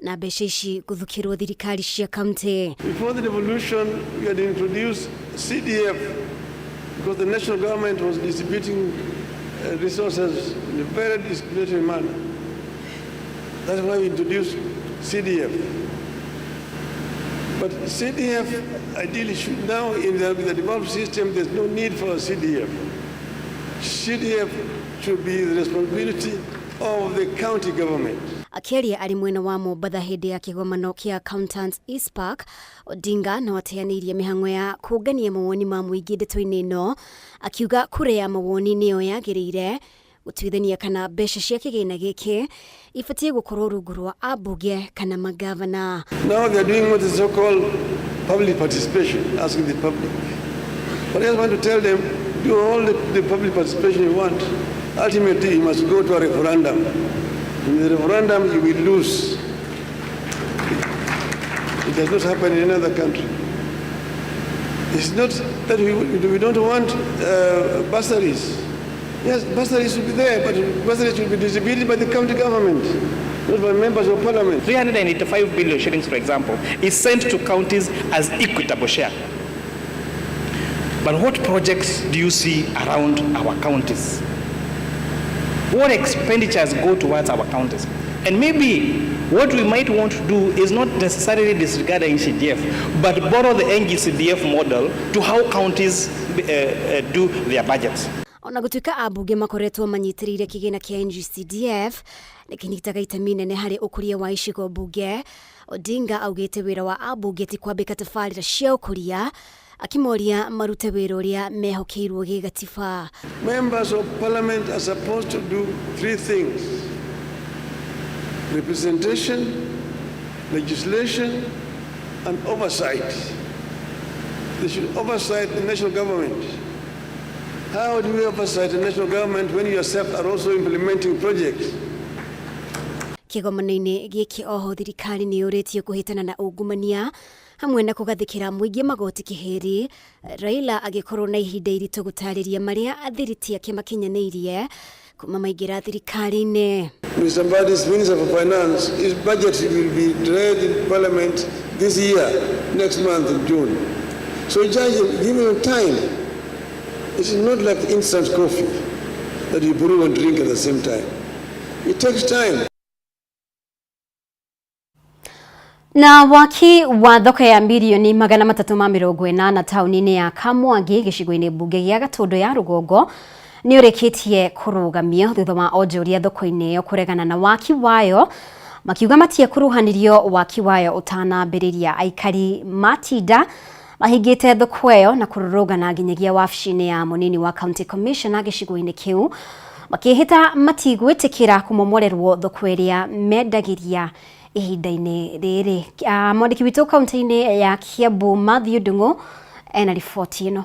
Na mbeca ici gũthukĩrwo thirikari cia kaunti. Before the devolution, we had introduced CDF because the national government was distributing resources in a very discriminatory manner. That's why we introduced CDF. But CDF ideally should now, in the devolved system, there's no need for a CDF. CDF should be the responsibility of the county government. Akĩaria arĩ mwena wa Mombatha hĩndĩ ya kĩgomano kĩa Accountants ICPAK, Odinga no ateanĩirie mĩhang'o ya kũngania mawoni ma mũingĩ ndeto-inĩ ĩno, akiuga kura ya mawoni nĩyo yagĩrĩire gũtuithania kana mbeca cia kĩgĩna gĩkĩ ibatiĩ gũkorwo rungu rwa ambunge kana magavana. Now they are doing what is so-called public participation, asking the public. But I just want to tell them, do all the public participation you want. Ultimately, you must go to a referendum. In the referendum, you will lose. It does not happen in any other country. It's not that we don't want bursaries. Yes, bursaries should be there, but bursaries should be distributed by the county government, not by members of parliament. 385 billion shillings, for example, is sent to counties as equitable share. But what projects do you see around our counties? What expenditures go towards our counties? And maybe what we might want to do is not necessarily disregard NGCDF, but borrow the NGCDF model to how counties do their budgets. Ona gũtuĩka ambunge makoretwo manyitĩrĩire kĩgĩna kĩa NGCDF nĩ kĩnyitaga itemi nene harĩ ũkũria wa icigo mbunge, Odinga augĩte wĩra wa ambunge ti kwambĩka tabarĩra cia ũkũria, akĩmoria marute wĩra ũrĩa mehokeirwo gĩgatiba. Members of parliament are supposed to do three things: representation, legislation, and oversight. They should oversight the national government. How do you oversight the national government when you yourself are also implementing projects? Kĩgomano-inĩ gĩkĩ oho thirikari nĩ yũrĩtio kũhĩtana na ungumania hamwe na kũgathĩkĩra mũingĩ magoti kĩhĩri, Raila agĩkorwo na ihinda iritũ gũtarĩria marĩa athiriti ake makinyanĩirie kuma maingĩra thirikari-inĩ. Mr. Mbadi's Minister for Finance, his budget will be read in Parliament this year, next month in June. So judge him, give him time. It is not like instant coffee that you brew and drink at the same time. It takes time. Na waki wa thoko ya 380 million tauni-inĩ ya Kamwangi gĩcigo-inĩ mbunge gĩa Gatũndũ ya rũgongo nĩ ũrĩkĩtie kũrũgamio thutha wa onjoria thoko-inĩ ĩyo kũregana na waki wayo, makiuga matiekũrũhanĩrio waki wayo ũtanambĩrĩria. Aikari matinda mahingĩte thoko ĩyo na kũrũrũngana nginyagia wabici-inĩ ya mũnini wa county commissioner gĩcigo-inĩ kĩu, makĩhĩta matigwĩtĩkĩra kũmomorerwo thoko ĩrĩa mendagĩria ihinda-inĩ rĩrĩ. Mwandĩki witũ kaunti-inĩ ya Kiambu Matthew Ndung'u ena riboti ĩno.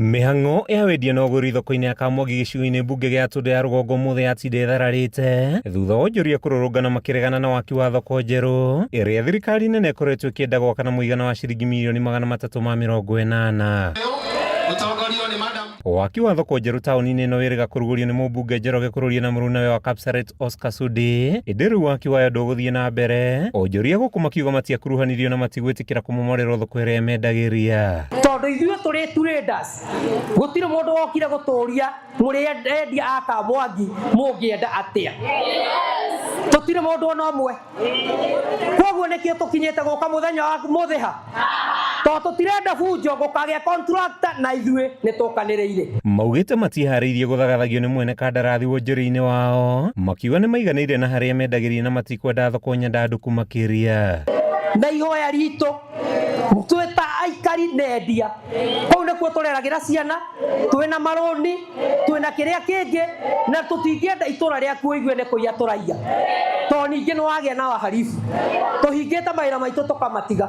Mĩhang'o ya wendia na ũgũri thoko-inĩ ya Kamwangi gĩcigo-inĩ mbunge gĩa Tũndũ ya rũgongo mũthĩ yatinda ĩthararĩte thutha wa onjoria kũrũrũngana makĩregana na waki wa thoko njerũ ĩrĩa thirikari nene ĩkoretwo ĩkĩenda gwaka na mũigana wa ciringi 380 million. Waki wa thoko njerũ taũni-inĩ ĩno wĩrĩga kũrugũrio nĩ mũmbunge Njoroge Kururia na mũrunawe wa Kapseret Oscar Sudi, ĩndĩ rĩu waki wayo ndũgũthiĩ na mbere. Onjoria gũkũ makiuga matiakuruhanirio na matigwĩtĩkĩra kũmomorerwo thoko ĩrĩa mendagĩria. Tondũ ithuĩ tũrĩ traders, gũtirĩ mũndũ wokire gũtũria mũrĩ endia a Kamwangi mũngĩenda atĩa, tũtirĩ mũndũ ona ũmwe. Koguo nĩkĩo tũkinyĩte gũka mũthenya wa mũthĩ ha, tondũ tũtirenda bunjo gũkagĩa contractor na ithuĩ nĩ tũkanĩrĩire. Maugĩte matiharĩirie gũthagathagio nĩ mwene kandarathi wonjoria-inĩ wao, makiuga nĩ maiganĩire na harĩa mendagĩria na matikwenda thoko nyandandũku makĩria. Na ihoya ritũ twĩ ta aikari na endia kũu nĩkuo tũreragĩra ciana, twĩna marũni, twĩna kĩrĩa kĩngĩ, na tũtingĩenda itũra rĩaku ũigue nĩ kũiya tũraiya, tondũ ningĩ nĩ wagĩa na waharibu. Tũhingĩte mawĩra maitũ tũkamatiga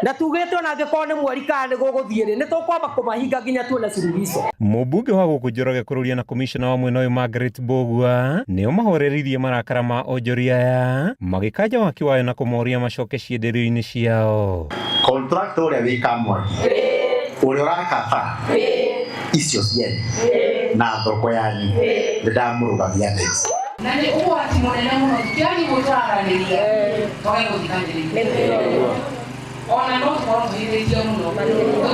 na tugĩte ona angĩkorwo nĩ mweri kana nĩ gũgũthiĩ rĩ, nĩ tũkwamba kũmahinga nginya tuone suluhisho. Mũmbunge wa gũkũ Njoroge Kururia na komishona wa mwena ũyũ Margaret Mbugua nĩo mahoreririe marakara ma onjoria aya magĩkanja waki wayo na kũmoria macoke cienderio-inĩ ciao. Contractor ũrĩa wĩ Kamwangi ũrĩa ũrakaba icio ciene na thoko yanyu, nĩ ndamũrũgamia thaa ici. Na nĩ ũgwati mũnene mũno tũkĩagi gũtaranĩria twage gũthikanĩrĩria ona no tũkorwo tũhithĩtio mũno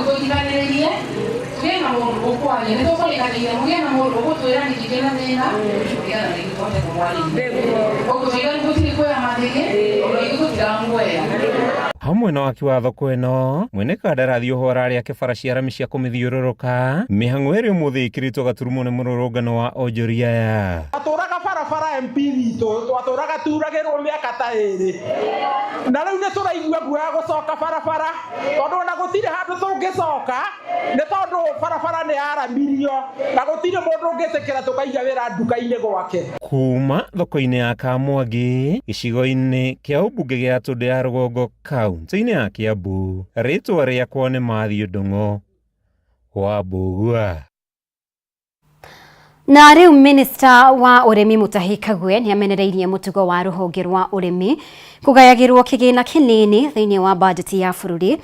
tũthikanĩrĩrie tũgĩe na mũndũ ũkwaria nĩ tũkũrĩkanĩria mũgĩe na mũndũ ũgũtwĩra nĩkĩ kĩna thĩna nĩgetha nĩguo tũhote kũmwarĩria ũguo tũiga gũtirĩ kuoya mathĩgĩ ũndũ ithuĩ tũtiramuoya. Hamwe na waki wa thoko ĩno mwene kandarathi oho ararĩ akĩbara cia rami cia kũmĩthiũrũrũka mĩhang'o ĩrĩa ũmũthĩ ĩkĩrĩtwo gaturumo nĩ mũrũrũngano wa onjoria aya. Twatũraga barabara MP witũ twatũraga turagĩrwo mĩaka ta ĩrĩ na rĩu nĩ tũraigua guoya gũcoka barabara tondũ ona gũtirĩ handũ tũngĩcoka nĩ tondũ barabara nĩ yaramirio na gũtirĩ mũndũ ũngĩtĩkĩra tũkaiga wĩra nduka-inĩ gwake. Kuma thoko-inĩ ya Kamwangi gĩcigo-inĩ kĩa ũmbunge gĩa Tũndũ ya Rũgongo kaunti-inĩ ya Kiambu, rĩtwa rĩakwa nĩ Matthew Ndung'u wa Mbugua. Na rĩu minista wa ũrĩmi Mutahi Kagwe nĩ amenereirie mũtugo wa rũhonge rwa ũrĩmi kũgayagĩrwo kĩgĩna kĩnini thĩinĩ wa bajeti ya bũrũri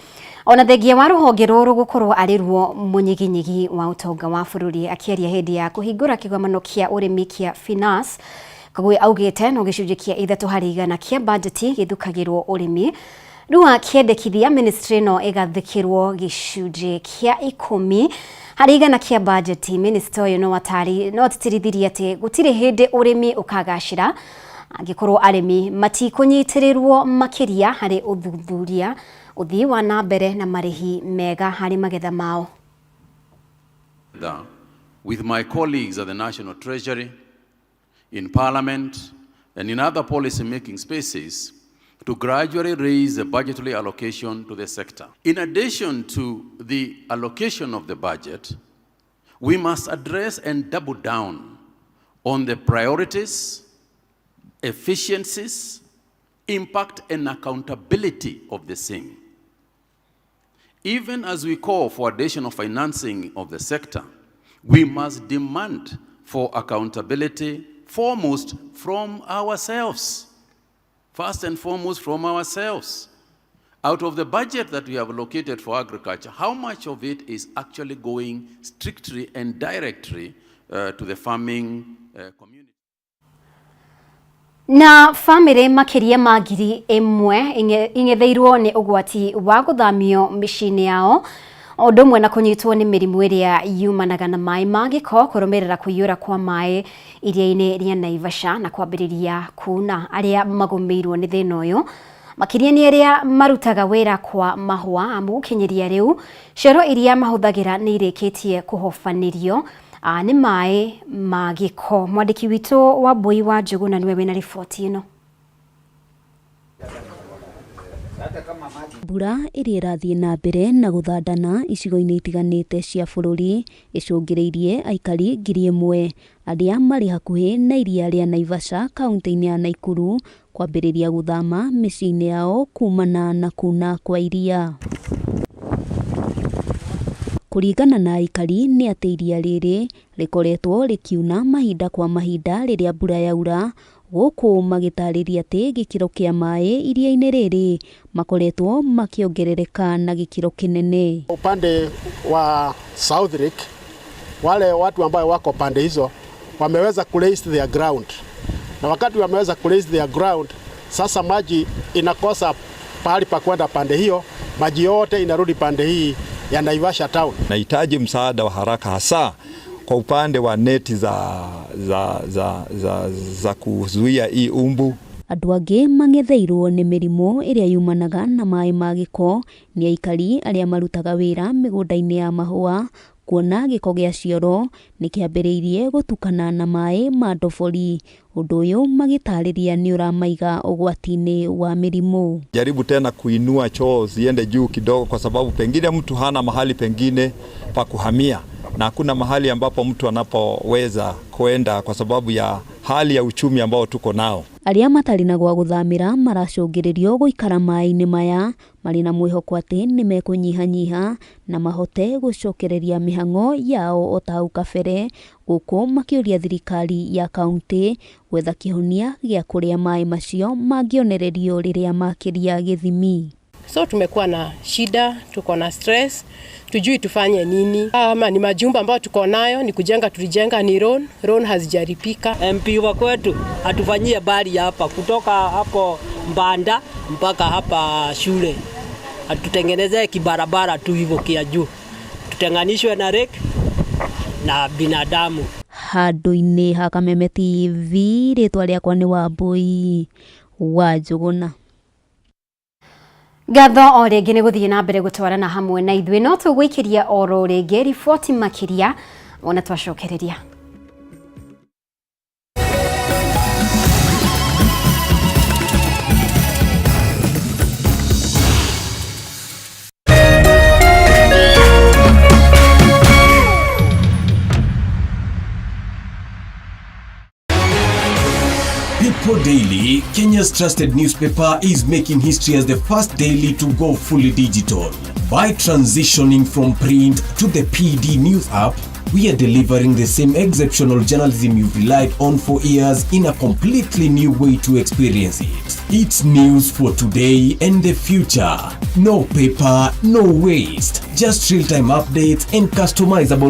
ona thengia wa rũhonge rũrũ gũkorwo arĩ ruo mũnyiginyigi wa ũtonga wa bũrũri. Akĩaria hĩndĩ ya kũhingũra kĩgomano kĩa ũrĩmi kĩa Finance, Kagwe augĩte no gĩcunjĩ kĩa 3% kĩa bajeti gĩthukagĩrwo ũrĩmi rĩu akĩendekithia ministry ĩno ĩgathĩkĩrwo gĩcunjĩ kĩa 10% kĩa bajeti. Minister ũyũ no atĩtĩrithirie atĩ gũtirĩ hĩndĩ ũrĩmi ũkagacĩra angĩkorwo arĩmi matikũnyitĩrĩrwo makĩria harĩ ũthuthuria, ũthii wa na mbere na marĩhi mega harĩ magetha mao. With my colleagues at the National Treasury, in Parliament, and in other policy-making spaces to gradually raise the budgetary allocation to the sector. In addition to the allocation of the budget, we must address and double down on the priorities, efficiencies, impact, and accountability of the same. Even as we call for additional financing of the sector, we must demand for accountability foremost from ourselves. First and foremost from ourselves. Out of the budget that we have allocated for agriculture, how much of it is actually going strictly and directly to the farming community? Na famĩlĩ makĩria ma 1,000 ing'etheirwo nĩ ũgwati wa gũthamio mĩciĩ-inĩ yao o ũndũ ũmwe na kũnyitwo nĩ mĩrimũ ĩrĩa yumanaga na maĩ ma gĩko kũrũmĩrĩra kũiyũra kwa maĩ iria-inĩ rĩa Naivasha na kwambĩrĩria kuuna. Arĩa magũmĩirwo nĩ thĩna ũyũ makĩria nĩ arĩa marutaga wĩra kwa mahũa amu gũkinyĩria rĩu cioro iria mahũthagĩra nĩ irĩkĩtie kũhobanĩrio nĩ maĩ ma gĩko. Mwandĩki witũ wa Mbui wa Njũgũna nĩwe wĩna riboti ĩno. Mbura ĩrĩa ĩrathiĩ na mbere na gũthandana icigo-inĩ itiganĩte cia bũrũri ĩcũngĩrĩirie aikari 1,000 arĩa marĩ hakuhĩ na iria rĩa Naivasha kaunti-inĩ ya Naikuru kwambĩrĩria gũthama mĩciĩ-inĩ yao kumana na kuna kwa iria. Kũringana na aikari nĩ atĩ iria rĩrĩ rĩkoretwo rĩkiuna mahinda kwa mahinda rĩrĩa mbura yaura, gũkũ magĩtarĩria atĩ gĩkĩro kĩa maĩ iria-inĩ rĩrĩ makoretwo makĩongerereka na gĩkĩro kĩnene. Upande wa South Lake, wale watu ambao wako pande hizo wameweza ku raise their ground, na wakati wameweza ku raise their ground, sasa maji inakosa pahali pa kwenda pande hiyo, maji yote inarudi pande hii ya Naivasha town. Nahitaji msaada wa haraka hasa kwa upande wa neti za kuzuia hii umbu. Andũ angĩ mang'etheirwo nĩ mĩrimũ ĩrĩa yumanaga na maĩ ma gĩko nĩ aikari arĩa marutaga wĩra mĩgũnda-inĩ ya mahũa kuona gĩko gĩa cioro nĩ kĩambĩrĩirie gũtukana na maĩ ma ndobori. Ũndũ ũyũ magĩtarĩria nĩ ũramaiga ũgwati-inĩ wa mĩrimũ. Jaribu tena kuinua choo ziende juu kidogo, kwa sababu pengine mtu hana mahali pengine pa kuhamia na hakuna mahali ambapo mtu anapoweza kwenda kwa sababu ya hali ya uchumi ambao tuko nao. Arĩa matarĩ na gwa gũthamĩra maracũngĩrĩrio gũikara maĩ-inĩ maya marĩ na mwĩhoko atĩ nĩ mekũnyihanyiha na mahote gũcokereria mĩhang'o yao o ta hau kabere, gũkũ makĩũria thirikari ya kaunti gwetha kĩhonia gĩa kũrĩa maĩ macio mangĩonererio rĩrĩa makĩria gĩthimi. So tumekuwa na shida, tuko na stress, tujui tufanye nini. Ama ni majumba ambayo tuko nayo ni kujenga, tulijenga ni loan, loan hazijaripika. MP wa kwetu atufanyie bali hapa kutoka hapo Mbanda mpaka hapa shule, atutengenezee kibarabara tu hivyo kia juu, tutenganishwe na lake na binadamu. Handũ-inĩ ha Kameme TV rĩtwa rĩakwa nĩ Wambui wa Njũgũna. Ngatho o rĩngĩ nĩ gũthiĩ na mbere gũtwarana hamwe na ithuĩ, no tũgũikĩria oro rĩngĩ riboti makĩria ona twacokereria. People Daily, Kenya's trusted newspaper, is making history as the first daily to go fully digital. By transitioning from print to the PD News app, we are delivering the same exceptional journalism you've relied on for years in a completely new way to experience it. It's news for today and the future. No paper, no waste. Just real-time updates and customizable